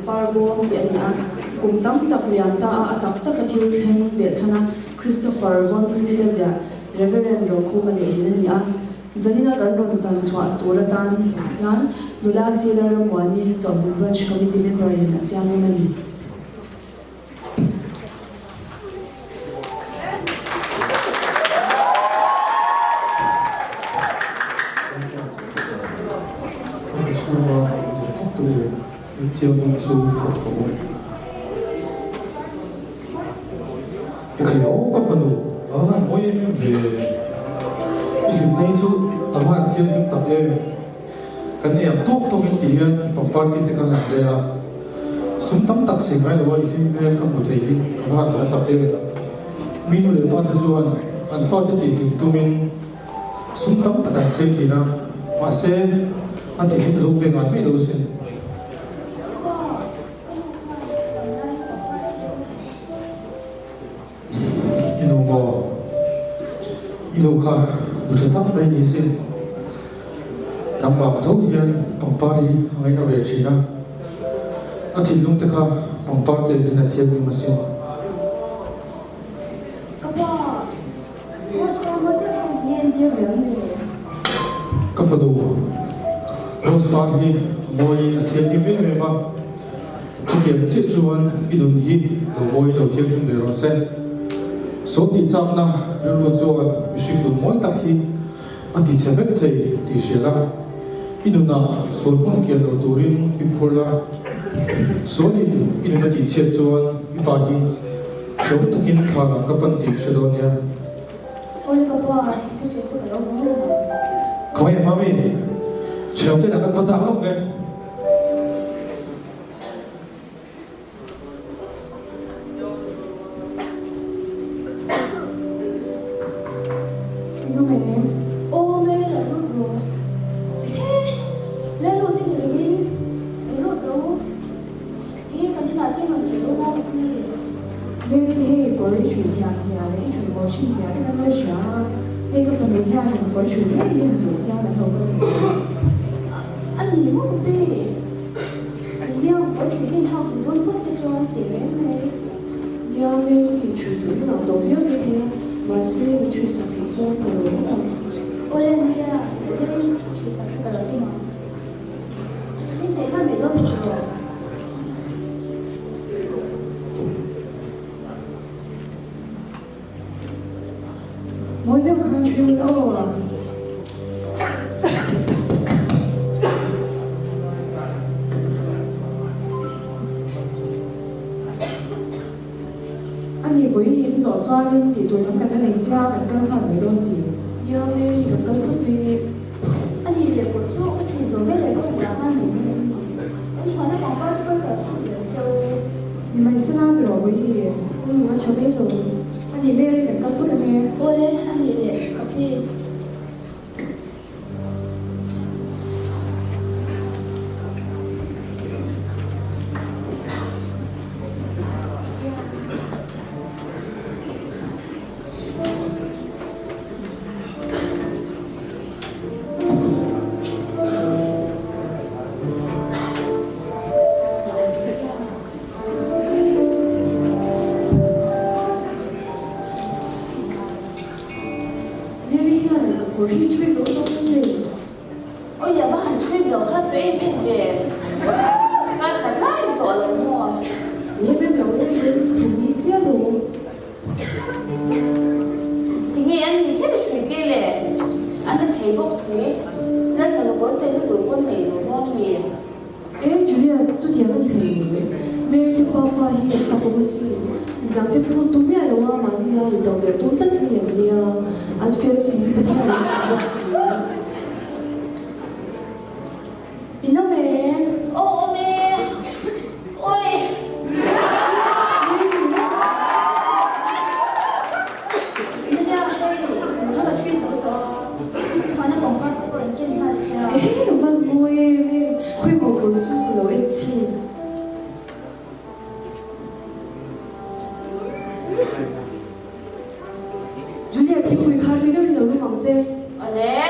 Pangpar Bawm tih a ni a, kum tam tak lian ta a a tak taka thil thleng leh chhan a Christopher Von Smith-a ziah Reverend Rokhuma lehlin a ni a. Zanina kan rawn chan chhuah tur atan hian nula Sila Rammuani Chawhmun Branch Committee member in a siam rem a ni. Ka fanu a va han mawi em em ve. I hlimna hi chu a va han thianghlim tak em. Kan ei ang tawk tawkin ti hian pangpar chi te kan han lei a, sum tam tak si ngai lo a i hlim hmel ka hmu thei hi ka va han lawm tak em. Mi nu leh pa te chuan an fate tihhlim tumin sum tam tak an sei thin a, mahse an tihhlim zo ve ngai mai lo sin. I nu maw? I nu kha nu tha tak mai ni sin. Nangmah tho hian pangpar hi a ngaina ve thin a, a thinlung te kha pangpar te in a thianghlim asin. Ka pa, Rose par mawi deuh hian min entir ve ang le. Ka fanu, Rose par hi a mawiin a thianghlim em em a. Chutiang chiah chuan i nun hi lo mawi lo thianghlim ve rawh se. Saw tih chakna rilru chuan mihring nun mawi tak hi a ti chhe vek thei tih hria la. I nunah sual hmun kian lo turin i phur la. Sualin i nun a tih chhiat chuan i pa hi hreawm takin thla lam ka pan tih hre dawn nia. Awi ka pa, thusawi chu ka lo hmu reng ang. Khawngaih Mami, hreawm te lah kan va dak lawk nge. A ni maw ka pi? Nia, ka ṭhui din hak duh dawn phawt te chuan ti reng mai. Nia, Mary, ṭhui duh in ang tawh viau mai thei a, mahse mi ṭhui sak theih chuan ka lo ngawt ang. Awle Maria, duh deuhin ṭhui sak chu ka lo tum ang. Min peih nghal mai dawn tih rawh. Mawi deuh khan ṭhui aw. A ni vawi in zawh chuanin tih tur lam kan la nei sia, kan kal nghal mai dawn ti. Nia Mary kan kal phawt mai nge. A ni leh pawh chu ka ṭhui zawh vel leh ka bulah nghal mai dawn a ni. Kan huana pangpar te pawh ka lo phur ve ang che u. Ni mai sela ti rawh vawi. A ṭha mai lo. A ni Mary kan kal phawt ange. Awle, a ni leh ka pi. Mary hian ka kawr hi ṭhui zo tawh em le? Awi a va han ṭhui zo kha tawh em em ve. Kar khat lai ni tawh lo maw? Ni em em lo em em thum ni chiah lo. Tinge an ni kher ṭhui te le? An la thei bawk si. Lalfanu kawr chenna tur pawn nei lo maw mi? E Juliet, chutiang a ni hlei le. Mary te pa fa hi an fak awm asin. Midang te phut tum miah lo a, mahni a into leh tum tlat a ni ang nia. An fel si, Pathian an hrilh bawk si. In awm em? Aw awm e. Oi! Nia hei, kan kha ka ṭhui zo tawh a, huana pangpar te pawh an ken nghal che a. Ehe, van mawi em em, khawi maw kawr chu ka lo en chhin. Julia, thingpui kha tui deuhin lo lum ang che. Awle.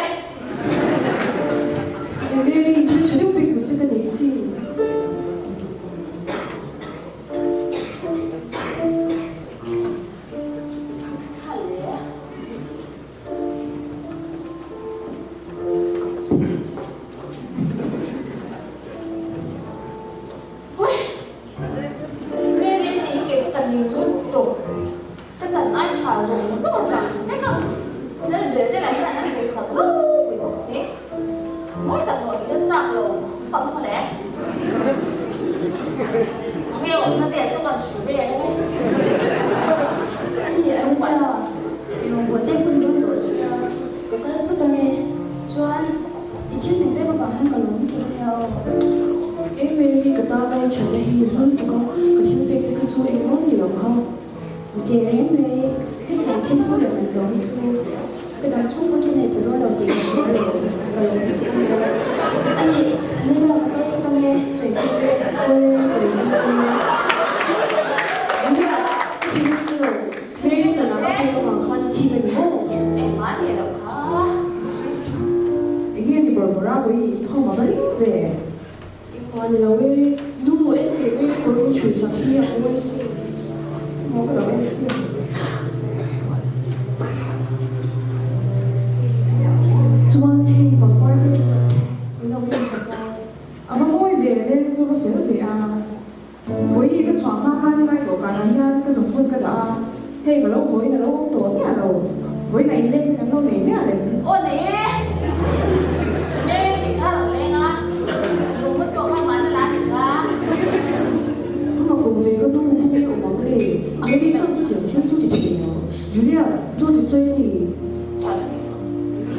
A ni a nia, i rawngbawlte hun dawn tawh sia, ka kal phawt ange. Chuan i thil min pek avang hian ka lawm lutuk ania aw. Eng Mary, ka tana i thatna hi i hlun tuk a, ka thil pek che kha chu engmah ni lo kha. I teh reng mai, hetiang thil hlu leh man tawh hi chu ka dam chhung pawhin nei pha dawn lo tih ka hria lo, ka lawm lutuk ania. A nih, Lydia ka kal phawt ange, chawi tir e, awle, chawi tir e. Lydia, i thi hlun lo, Mary sana ka pek avang khan i thi ve ni maw? Engmah ni lo kha. Enge ni Barbara pawh i thawm a va ring ve? Engmah ni lo e, nu en teh mai kawr min chhui sak hi a mawi sin. Maw ka lo en sin. Chuan hei pangpar te min lo en sak a. A va mawi ve, Mary chu va fel ve a. Vawi ka chhuah hma khan helai dawhkanah hian ka zungbun ka dah a, hei ka lo hawiin a lo awm tawh miah lo. Vawiin a inleng te kan lo nei miah reng. Aw nei e! Mary tih kha a lo leng a, zungbun pawh kha hman a la ni kha. Ka ma kum ve ka nu khaw nge awm ang le? Mary chuan chutiang thil chu ti thei lo. Julia, dawt i sawi a ni.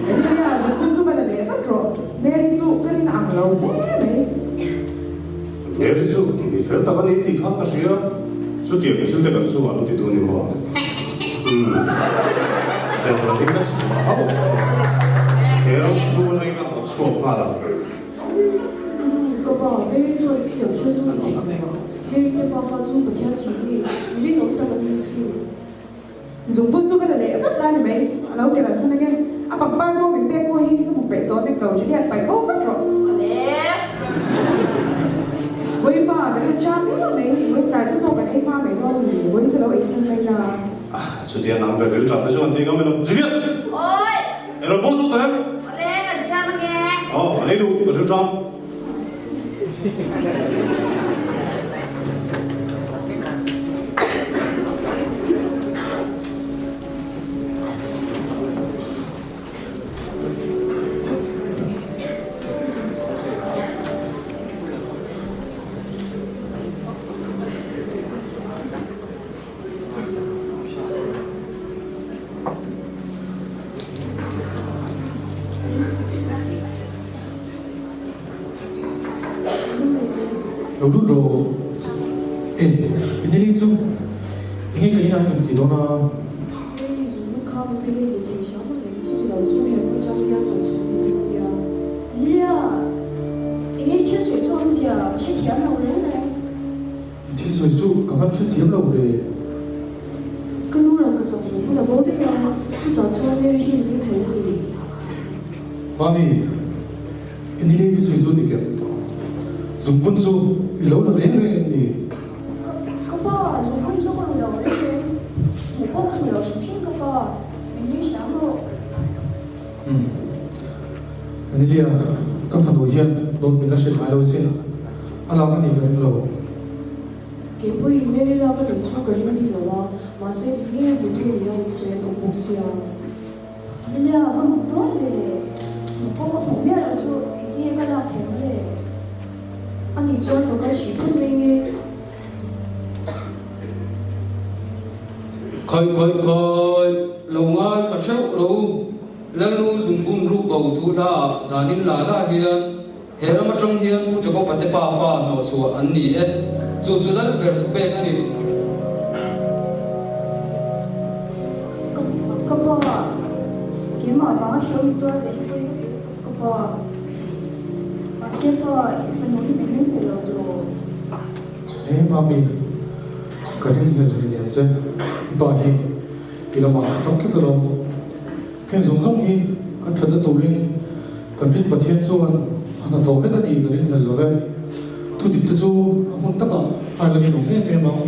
Julia, zungbun chu va la leh vat rawh. Mary chu ka rin ang lo hle mai. Mary chu mi fel tak a ni tih kha ka hria, chutiang thil te kan chungah lo ti duh a ni maw? Umm, hremna hi ka chhuah hauh he ram chhung atangin a hnawt chhuak nghal ang. Ka nu, ka pa, Mary chuan chutiang thil chu i theih ang maw? Mary te pa fa chu Pathian thih mi, mi rinawm tak a ni sin. Zungbun chu ka la leh vat la ni mai, a lo ti ran hman ange. A pangpar pawh min pek pawh hi ka hmu peih tawh nek lo, Juliet paih bo vat rawh. Awle. Vawipa, ka rin chang miau mai, vawi tlai chu chaw kan ei hma mai dawn ni, vawi chu lo ei sen mai la. Chutia nang ber ril ṭap te chu kan ti ngam elo, Juliet! Awi! Elo pawh chu tawh em? Awle, kan siam ange. Aw, kan ei duh, ka ril ṭam. Lo lut rawh. E, Emily chu enge ka inah hian ti dawn a? Hei zungbun kha min pe let leh thei hram ang em? Chuti lo chu he hmun atang hian rawn chhuak min ring nia. Nia, enge thil sawi chu awmzia ka hrethiam lo reng reng. Thil sawi chu ka van hrethiam lo ve. Ka nu rang ka chak zung hmun a bo daih a, chutah chuan Mary hi min ring hlel a ni. Mami, i ni lei te sawi chu dik em? Zungpun chu i lo la reng reng em ni? Ka, ka pa, zungpun chu ka ru lo reng reng. Hmuh pawh ka hmu lo hrim hrim ka pa, min ring hram rawh. Umm. Anelia, ka fanu hian dawt min la hrilh ngai lo sin. A lak a nih ka ring lo. Kei pawhin Mary lak a nih chu ka ring bik lo a, mahse dik nge hmutu nia insawi an awm bawk sia. Anelia, ka hmuh dawn ve le. Hmuh pawh ka hmuh miah loh chu engtin nge ka lak theih ang le? A nih chuan ka kal hrih phawt mai nge? Khawi khawi khawi, lo ngaithla theuh ro. Lalnu zungbun ruk bo thu hla ah zanin la la hian he ram atang hian Pu Jacob-a te pa fa hnawhchhuah an ni e. Chu chu lal ber thupek a ni. Ka ka pa, keimah vanga hriau mi tuar ve hi pawi ka ti lutuk ka pa. Mahse pa, i fanu hi min ring hlei lo tiraw? He mami, ka ring hlel hlei nem che, i pa hi I lamah ka tang tlat alawm. Heng zawng zawng hi kan thatna turin kan rin Pathian chuan a hnathawh vek a ni ka ring hlel lo e. Thudik te chu a hmun takah ai la inawm em em ang.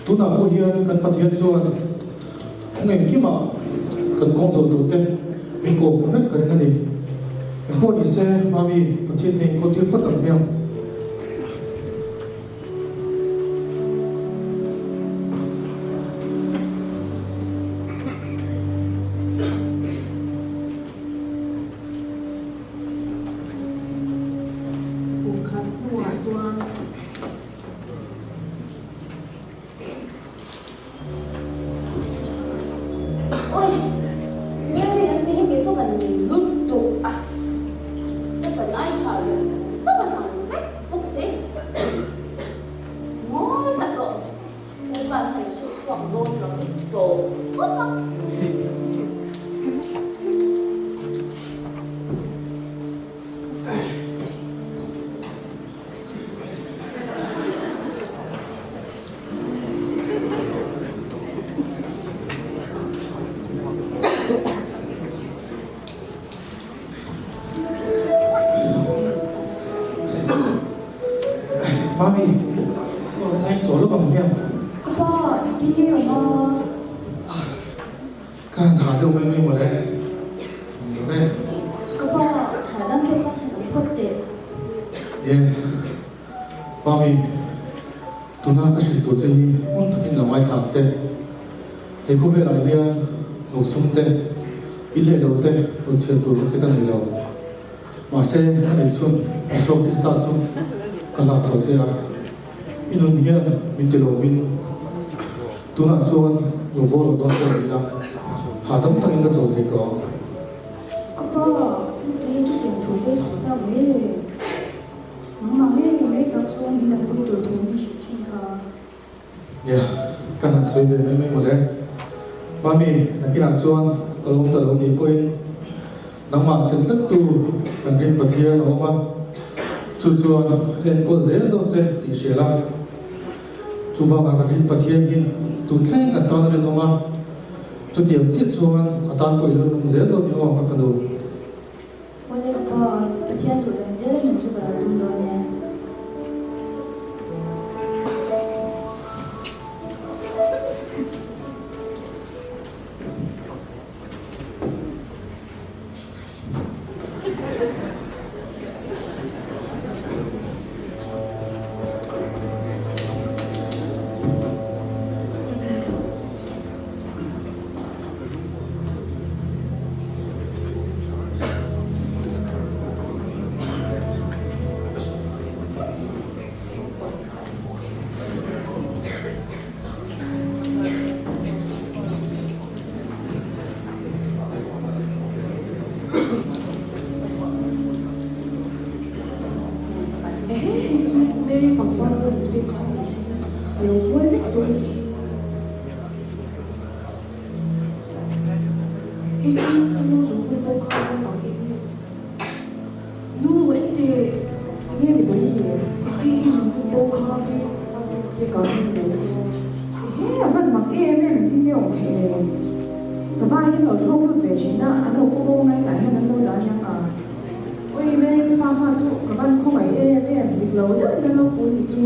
Tunah pawh hian kan Pathian chuan kawng engkimah kan kawng zawh tur te min kawm vek ka ring a ni. Engpawh ni se Mami Pathian hi a inkawl tir phawt ang hmiang. Kum khat hnuah chuan. Mami, aw hetah in chawl lawk ang hmiang. Ka pa, engtin nge awm a? Ka han hah deuh mai mai mawle. Ni lo ve. Ka pa, hahdam deuh khan han awm phawt teh. Ye, Mami, tuna ka hrilh tur che hi hmun takin lo ngaithla ang che. He khawvelah hian lo sum te, i leh lo te rawn chhiar tur che ka nei lo. Mahse, ka nei chhun Isua Krista chu ka hlak tawh che a, i nun hian min ti lawmin tunah chuan lo vaw rawh dawn pawh ni ila, hahdam takin ka chawl thei tawh ang. Ka pa, nute chu chutiang thu te sawi tak mai le. Nangmah ngei mai tak chuan min dampui tur thu min hrilh thin kha. Nia, ka han sawi ve mai mai mawle. Mami, nakinah chuan ka lawm ta lo nih pawhin nangmah chelh tlat tu kan rin Pathian a awm a, chu chuan a enkawl zel dawn che tih hria la. Chu bakah kan rin Pathian hi tun thleng kan tan a rinawm a, chutiang chiah chuan a tan pawh i lo rinawm zel dawn ni aw ka fanu. Awle ka pa, Pathian duh dan zel a nun chu ka lo tum dawn e. Ehe hei chu Mary pangpar rawn pek kha a nih hi, a lo vuai vek dawn a nih hi. Hei chu ka nu zungpui pawh kha naupang em em. Nu ente enge ni bai le? Hei i zungpui pawh kha hei pek ah hian a lo awm a. Ehe a van mak em em engtin nge awm theih le? Sava hi an lo thlawk lut ve thin a, an lo pawh bo ngai tah hian an lo dah aniang a. Oi Mary te pa kha chu ka van khawngaih em em dik lo deuhin an lo puh nih chu.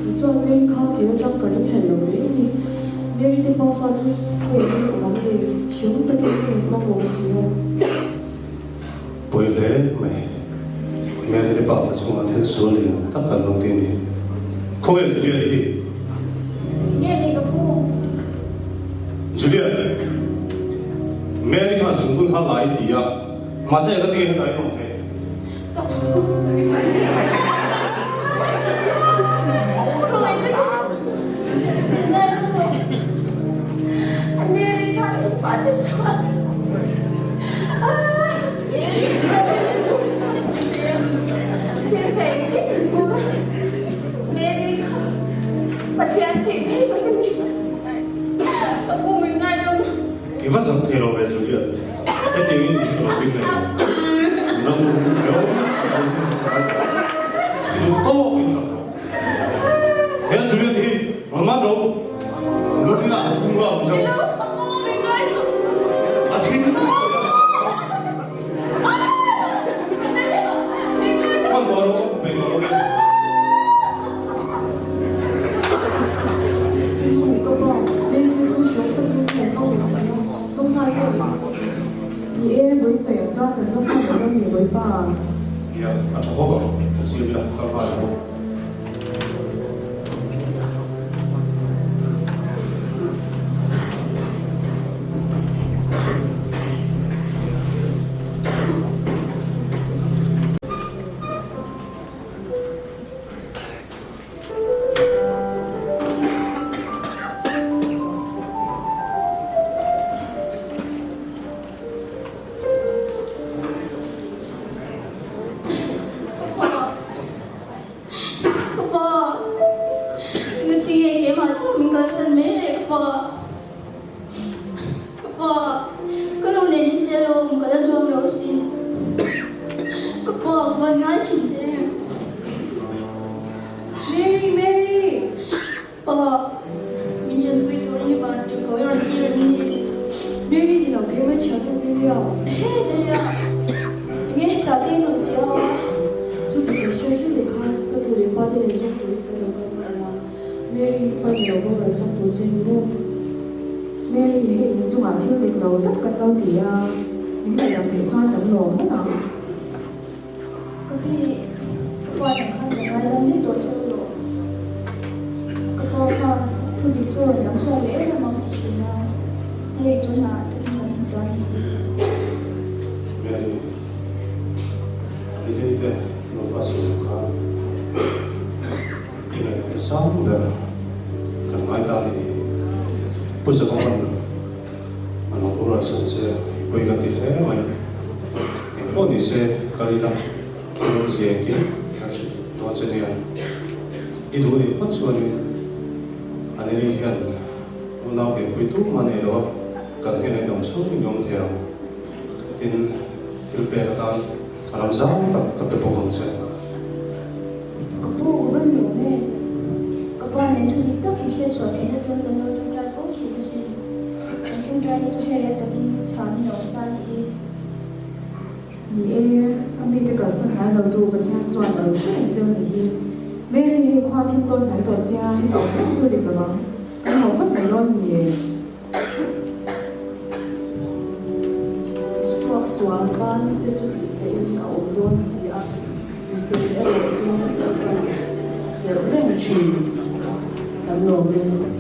Tichuan Mary kha thil atang ka ringhlel lo reng a ni. Mary te pafa chu khawiah nge awm ang le? Hreawm takin ka rawn hmang awm si a. Pawi hle mai. Mary te pafa chungah thil sual leh ang tak kan lo ti a ni. Khawngaih Juliet hi. Nge ni ka pu? Juliet, Mary khan zungbun kha la i ti a, mahse eng ati nge hetah in awm theih? I va zam thei lo ve Juliet. Hetiang in i lo ring reng lo. Nula chu hriau ti duh tawk in tap rawh. He Juliet hi rawn man ro. Nula inah an khung lo ang cheu. A thin Man tawh rawh, mai tawh rawh le. Ka pa, Mary chu hriau takin kan hmang reng si a. Zawng nghal pawh ni. Ni e, vawi sawi ang chuan kan zawng nghal mai dawn ni vawi pa. Nia, a tha bawk ang, ka siam ila, kal nghal ang bawk. Ka pa, engati nge keimah chu min kalsan mai le ka pa? Ka pa, ka nu nen in tel awm ka la zuam lo asin. Ka pa, ka van ngai thin che em? Mary, Mary! Pa, min ṭanpui turin i van tur ko i rawn tir an ni. Mary ni lo keimah thiam em Delia? Ehe Delia, enge hetah te i rawn ti a? Chu ti kan hriat hlek leh khan ka nu leh pa. pa te nen zawng turin kan lo kal nghal a. Mary, i pa ni lo boral sak tur che ni maw? Mary, hei in chungah thil dik lo tak kan lo ti a, min ngaihloh theih chuan kan lawm ngawt ang. Ka pi, ka pa nen khan ka ngaidam daih tawh che u rawh. Ka pa khan thu dik chu rawn lam chhuak leh em em ang ti thin a, hei tunah takin kan hmu ta ni. Mary, Lily te nufa sual kha i ngaihtuah sang ber kan ngai ta ni. Pu Zakaman a lo boral san che i pawi ka ti hle mai. Engpawh ni se kal ila i rawn zia engkim kan hrilh dawn che nia. I duh nih phawt chuanin Aneli hian unau pianpui tum a nei lo a, kan hnenah i dam chhungin i awm thei ang. Tin, thil pek atan a ram zau tak ka pe bawk ang che. Ka pu, ka van lawm e. Ka pa nen thu dik tak inhriatchhuah theihna tur kan lo tawngtai fo thin asin. Kan tawngtaina chu hei a takin chhanin a awm ta nih hi. Ni e, a mite kalsan ngai lo tu Pathian chuan a lo hre reng cheu nih hi. Mary hei khua thil tawn hnai tawh sia, heta awm reng chu dik lo ang. Kan haw phawt mai dawn ni e. Suak sual ban te chu tih theihin a awm dawn si a, mifel erawh chu kan chelh reng thin kan lawm e.